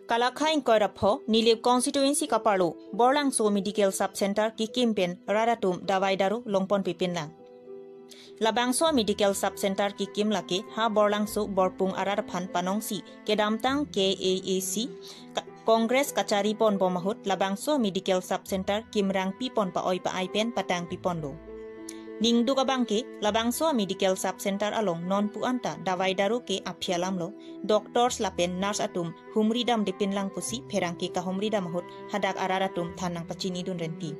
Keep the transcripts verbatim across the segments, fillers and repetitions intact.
Kalakhai ingkoi ra pho Nilip constituency kaparlo Borlangso Medical Sub Center kekim pen rat atum davai daru longpon pipin lang. Labangso Medical Sub Center kekim lake ha Borlangso Borpung arat aphan panongsi kedamtang K A A C ka- Congress kachari pon bom ahut labangso Medical Sub Center kimrang pipon pa-oi pa-ai pen patang pipon lo. Ningduk abang ke labangso Medical Sub Center along non pu anta davai daru ke aphi alam lo, doctors lapen nurse atum humri dam depin lang pusi pherangke kahumri dam ahut hadak arat atum than nangpachini dun renti.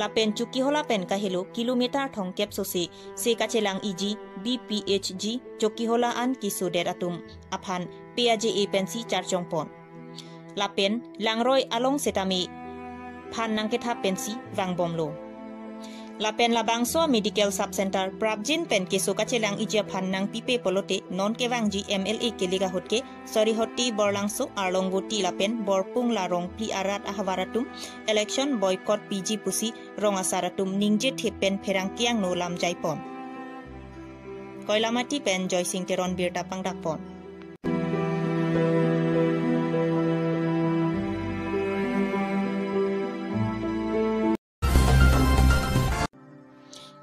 Lapen Chokihola pen kahelo kilometer thomkep sose se kachelang iji B P H G Chokihola an kesodet atum aphan P A J A pensi charchong pon. Lapen langroi along setame phan nangkethap pensi vangbom lo. Lapen labangso Medical Sub Center prapjin pen keso kachelang iji aphan nangpipe pulote non kevangji M L A kilik ahut ke Sorihoti Borlangso Arlongvoti lapen Borpung la rongphli arat ahavar atum election boycott piji pusi rong asar atum ningje thip pen pherangke angno lam jai pon. Koilamati pen Joysing Teron birta pangdak pon.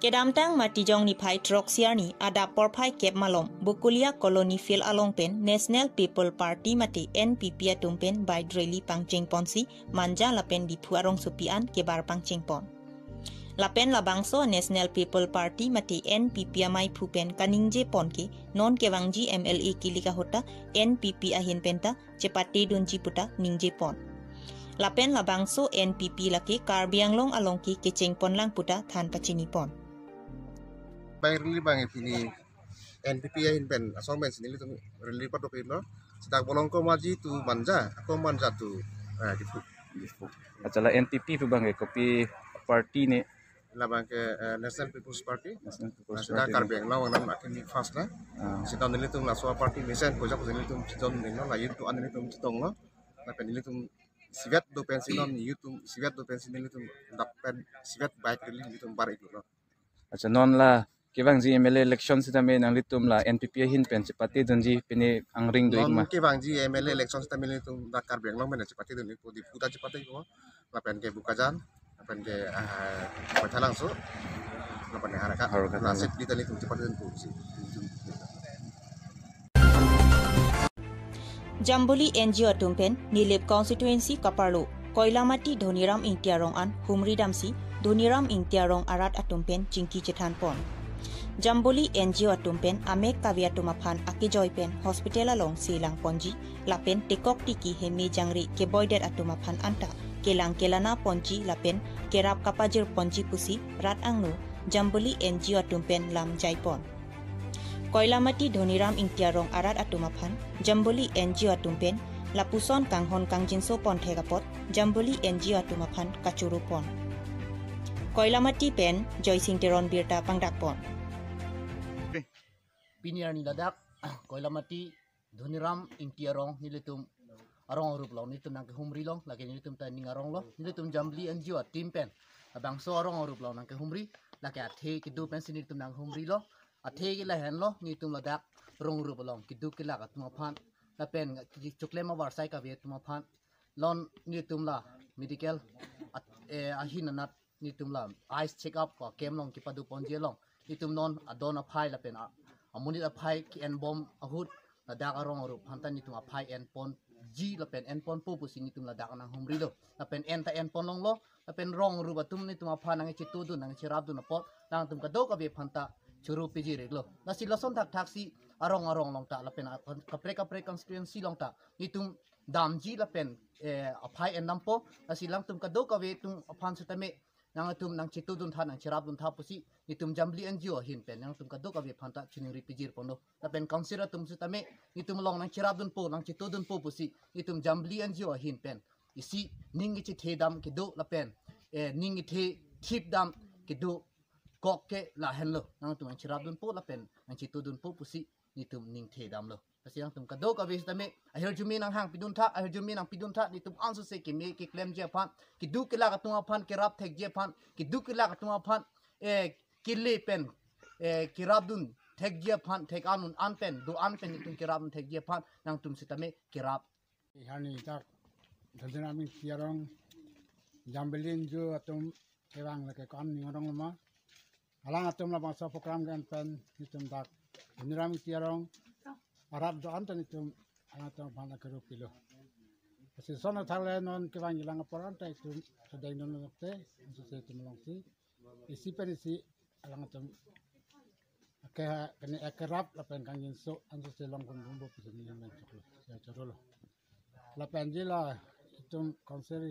Kedamtang Matijong niphai throk siarni adap porphai kep malom Bokolia Colony Field along pen National People Party mate N P P atum pen bike rally pangcheng ponsi Manja lapen Diphu arongsopi an kebar pangcheng pon. Lapen labangso National People Party mate N P P amaiphu pen kaningje pon ke non kevangji M L A kilik ahut ta N P P ahin penta chepate dunji puta ningje pon. Lapen labangso N P P lake Karbi Anglong along ke kecheng pon lang puta than pachini pon. Bike rally abang pini N P P ahin pen asong pensi nelitum rally padopik lo. Sedak Bolongkom Aji to Manja, ako Manja to, eh, Diphu. Diphu. Achala N P P pu abang ke kopi party ne? Labang ke, eh, National People's Party. National People's Party. Karbi Anglong nangkimi first na. Ah. Sita nelitum laso party mesen ko jak nelitum chiton ningno la youth to an nelitum chitong lo. Lapen nelitum sivet do pensi non youth tum sivet do pensi nelitum dak pen sivet bike rally nelitum bar iklo. Acha non la kevangji M L A election sitame nanglitum la N P P ahin pen chepate dunji pine angring do non ikma? Kevangji M L A election sitame nelitum dak Karbi Anglong pen chepate dun ikpo, Diphu ta chepate ikpo. Lapen ke Bokajan, lapen ke, ah, Baithalangso, lapen ke Howraghat. Howraghat. La seat di ta nelitum chepate dun ikpo si. Jambuli N G O atum pen Nilip constituency kaparlo Koilamati Dhoniram Ingti arong an humri damsi Dhoniram Ingti arong arat atum pen chingki chethan pon. Jambuli N G O atum pen amek kave atum aphan akejoi pen hospital along selang ponji lapen tekok tiki heme jangre keboidet atum aphan anta kelang kelana ponji lapen kerap kapajir ponji pusi rat angno Jambuli N G O atum pen lam jai pon. Koilamati Dhoniram Ingti arong arat atum aphan Jambuli N G O atum pen lapuson kanghon kangjinso pon thek apot Jambuli N G O atum aphan kachoro pon. Koilamati pen Joysing Teron birta pangdak pon. Pini arni ladak Koilamati Dhoniram Ingti arong nelitum arong arup long nelitum nangkehumri long, lake nelitum ta ning arong lo, nelitum Jambuli N G O atum pen labangso arong arup long nangkehumri, lake athe kedo pensi nelitum nanghumri lo, athe ke lahenlo, nelitum ladak rong arup along kedo kelak atum aphan, lapen choklem avarsai kave atum aphan, non nelitum la medical at-, eh, ahin anat nelitum la eyes check up ko camp along kepado ponji along nelitum non adon aphai lapen a-, amonit aphai ke-en bom ahut ladak arong arup aphan ta nelitum aphai en ponji lapen en ponpo pusi nelitum ladak nanghumri lo. Lapen en ta en pon longlo, lapen rong arup atum nelitum aphan nangchetu dun nangcherap dun apot nangtum kadokave aphan ta choro piji rek lo. Lasi lason thakthak si arong arong along ta lapen a-, kaprek kaprek constituency along ta nelitum damji lapen, eh, aphai en dampo, lasi nangtum kadokave atum aphan sitame nangtum nangchetu dun tha nangcherap dun tha pusi nelitum Jambuli N G O ahin pen nangtum kadokave aphan ta chiningri pijir ponlo. Lapen council atum sitame nelitum along nangcherap dunpo nangchetu dunpo pusi nelitum Jambuli N G O ahin pen isi ning kechethe dam kedo lapen, eh, ning kethe thip dam kedo kok ke lahenlo, nangtum nangcherap dunpo lapen nangchetu dunpo pusi nelitum ning the damlo. Lasi nangtum kadokave sitame ahirjume nanghang pidun tha, ahirjume nangpidun tha, nelitum ansose keme keklemji aphan, kedo kelak atum aphan, kerap thekji aphan, kedo kelak atum aphan, eh, kele pen, eh, kerap dun thekji aphan, thek anun an pen, do an pen nelitum kerap dun thekji aphan nangtum sitame kerap Iharni dak Dhoniram Ingti arong Jambili Inju atum kevang lake ko-an ning arong lama. Alangtum labangso program ke-en pen itum dak Dhoniram Ingti arong arat do-an ta itum alangtum aphan akeru pilo. Lasi lason athak le non kevangji alang apor anta itum sedeng dun lote, ansose itum alongsi isi pen isi alangtum ke kene ekerap lapen kangjinso ansose long pon bumbu pusi neli men choklo, ya chorolo. Lapen jila itum council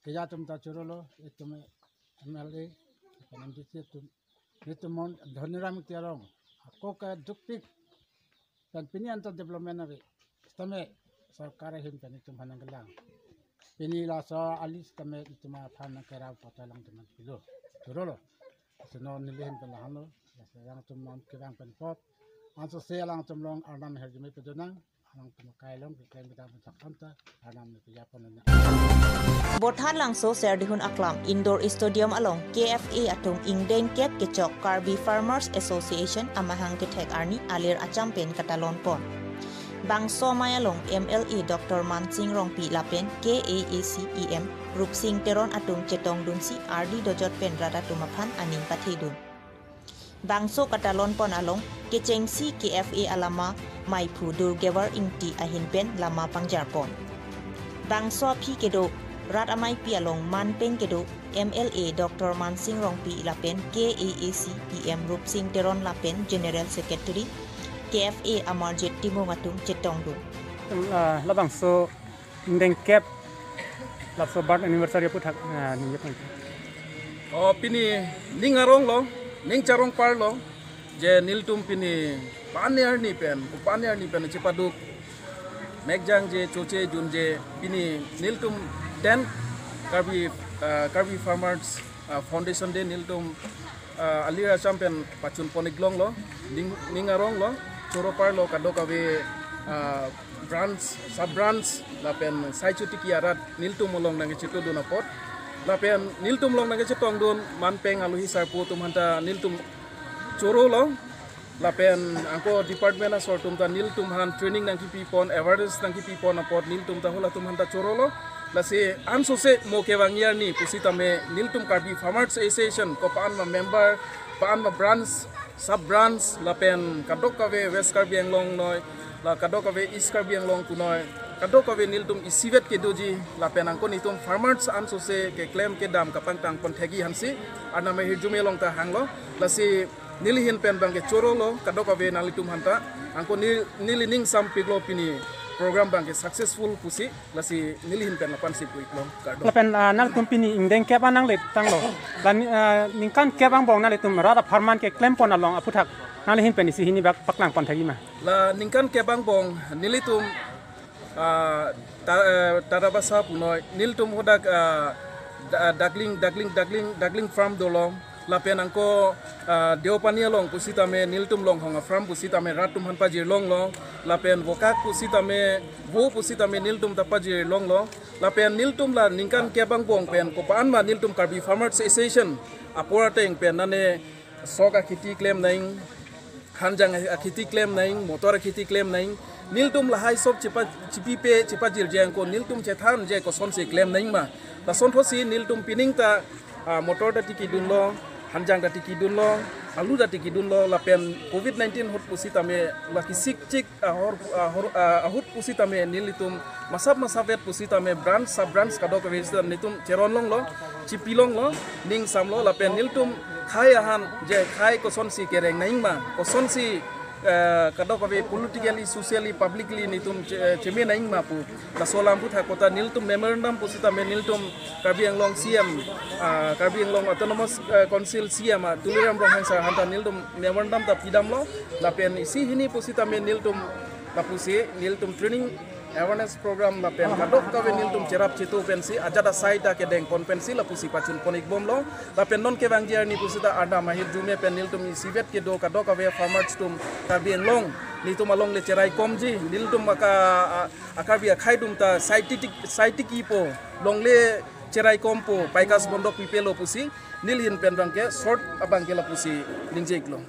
keja atum ta chorolo, itum M L A, lapen M D C atum, itum mon Dhoniram Ingti arong ako ke dukpik pen pini anta development ave. Sitame sorkar ahin pen itum aphan nangkelang. Pini laso ali sitame itum aphan nangkerap kota alangtum aphan pilo. Chorolo. Lasi non neli ahin pen lahenlo. Lasi alangtum non kevang pen apot, ansose alangtum along Arnam ahirjume pedonang. Alangtum akai along keklem kedam pen sak anta Arnam neli pejapon nang. Bothan Langso Serdihun Aklam Indoor Stadium along K F A atum ingdeng kep kechok Karbi Farmers Association amahang kethek arni alir acham pen katalon pon. Bangso amei along M L A Doctor Mansing Rongpi lapen K A A C E M Rupsing Teron atum chetongdunsi ardi dojot pen rat atum aphan aning pathedun. Bangso katalon pon along kechengsi K F A alama maiphu Durgewar Ingti ahin pen lama pangjar pon. Bangso aphi kedo rat ameipi along manpeng kedo M L A Doctor Mansing Rongpi lapen K A A C E M Rupsing Teron lapen General Secretary K F A Amarjit Timung atum chetongdun. Ah, labangso ingdeng kep laso birth anniversary aphuthak, ah, ningje pon. Oh, pini ning aronglo, ning charong parlo, je nelitum pini pani arni pen, pani arni pen chepaduk mekjang je choche junje pini nelitum ten Karbi, ah, Karbi Farmers, ah, Foundation Day nelitum, ah, alir acham pen pachun pon iklonglo, ning, ning aronglo, choro parlo kadokave, ah, branch, sub branch, lapen sai chotiki arat nelitum along nangkechetongdun apot. Lapen nelitum along nangkechetongdun manpeng alohi sarpo atum aphanta nelitum chorolo. Lapen anke department asor atum ta nelitum aphan training nangkepi pon, awareness nangkepi pon apot nelitum ta halatum aphanta chorolo. Lasi ansose mo kevangji arni pusitame nelitum Karbi Farmers Association ko-an ma member, ko-an ma branch, sub branch, lapen kadokave West Karbi Anglong noi, la kadokave East Karbi Anglong punoi, kadokave nelitum isivet kedoji, lapen anke nelitum farmers ansose keklem kedam kapangtang pon thekji aphansi Arnam ahirjume along ta hanglo. Lasi neli ahin pen abangke chorolo kadokave nanglitum aphanta. Anke neli, neli ning sampiklo pini program abangke successful pusi. Lasi neli ahin pen lapu-ansi pu iklo, kardom. Lapen, ah, nangtum pini ingdeng kep an nangle tanglo. La ni, ah, ningkan kep angbong nanglitum rat a-farmer keklem pon along aphuthak nangli ahin pen isi hini bak paklang pon thekji ma? La ningkan kep angbong nelitum, ah, ta, eh, Tarabasa punoi nelitum hadak, ah, da, dagling, dagling, dagling, dagling farm dolo. Lapen anke, ah, Deopani along pusitame nelitum Longhong a-farm pusitame rat atum aphan pajir longlo. Lapen Vokak pusitame, vo pusitame nelitum ta pajir longlo. Lapen nelitum la ningkan kep angbong pen ko-an ma nelitum Karbi Farmers Association apor ateng pen nane sok akheti klem nang, hanjang akheti klem nang, motor akheti klem nang. Nelitum lahai sop chepa, chepipe, chepajirje anke nelitum chethan je kosonsi klem nang ma. Lason thotsi nelitum pining ta, ah, motor ta tikidunlo, hanjang ta tikidunlo, alu ta tikidunlo, lapen covid nineteen ahut pusitame la kisik chik ahor, ahor, ah, ahut pusitame nelitum masap masap vet pusitame branch, sub branch kadokave sita nelitum cheron longlo, chepi longlo, ning samlo, lapen nelitum khei ahan je khei kosonsi kereng nang ma, kosonsi, eh, kadokave politically, socially, publicly nelitum che-, cheme nang ma pu. Laso alam aphuthak kota nelitum memorandum pusitame nelitum Karbi Anglong C M, ah, Karbi Anglong Autonomous, eh, Council C M, ah, Tuliram Ronghang sir aphanta nelitum memorandum ta pidamlo. Lapen isi hini pusitame nelitum lapusi nelitum training awareness program lapen kadokave nelitum cherap chetu pensi ajat asai ta kedeng pon pensi lapusi pachun pon ikbomlo. Lapen non kevangji arni pusita Arnam ahirjume pen nelitum isivet kedo kadokave farmers atum Karbi Anglong nelitum alongle cherai komji, nelitum aka, a, a-Karbi akhei atum ta sai tiki, sai tikipo, longle cherai kompo, paikas bondok pipelo pusi neli ahin pen abangke short abangke lapusi ningje iklo.